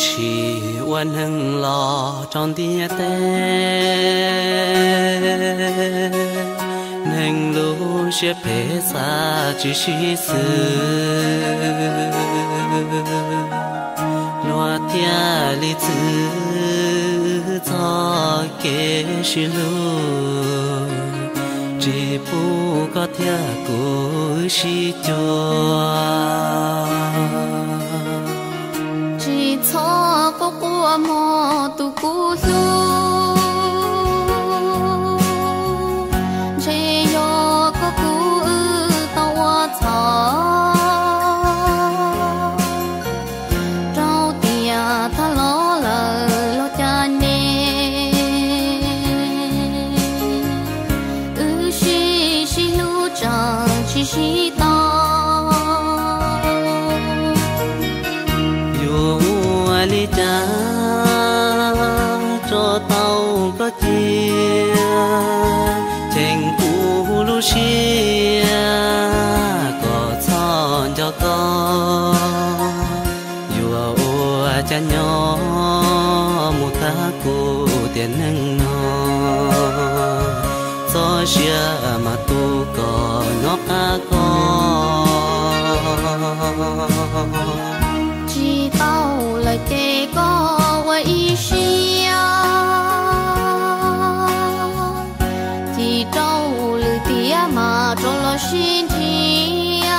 Tsis ua neeg los rau ntiaj teb, neeg lub siab phem xav tsis sib xws, luag thiaj li txwv txoj kev sib hlub, tsis pub koj thiab kuv sib cuag. Tsis txhob quaj quaj mog tus kuv hlub, ntshe yog koj kuv wb tau ua txhaum, rau tias tag los lawm los cas ne, wb sib sib hlub tseem tsis sib tau. Yuav ua li cas tso tau koj cia, cheem kuv lub siab kom txhob nco koj. Yuav ua cas nyob mus tag kuv tiam neej no, txoj sia mas tu kom nyob qab koj. Tsis tau lawm ces koj ua ib siab, cia rau lwm tiam mas rov los sib nrhiav,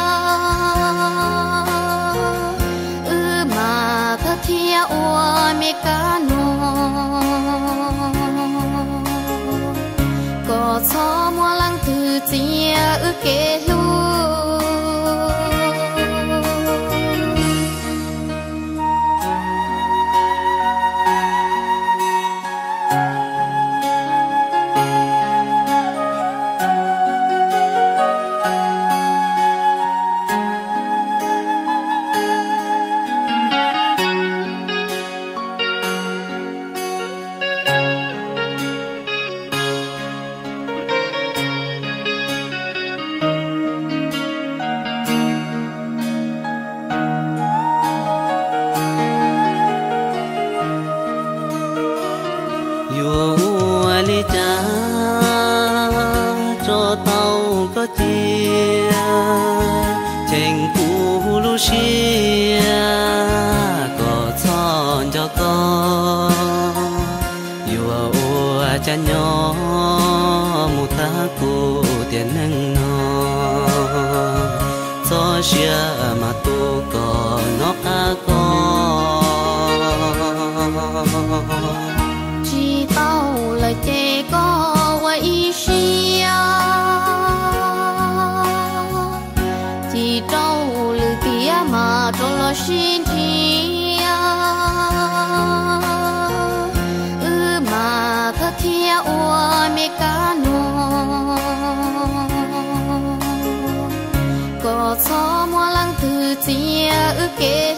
wb mas thawj thiab ua me kab no, kom txhob muaj leej twg txiav wb kev hlub. Yuav ua li cas tso tau koj cia, cheem kuv lub siab kom txhob nco koj. Yuav ua cas nyob mus tag kuv tiam neej no, txoj sia mas tu kom nyob qab koj. Tsis tau lawm ces koj ua ib siab, cia rau lwm tiam mas rov los sib nrhiav, wb mas thawj thiab ua me kab no, kom txhob muaj leej twg txiav wb kev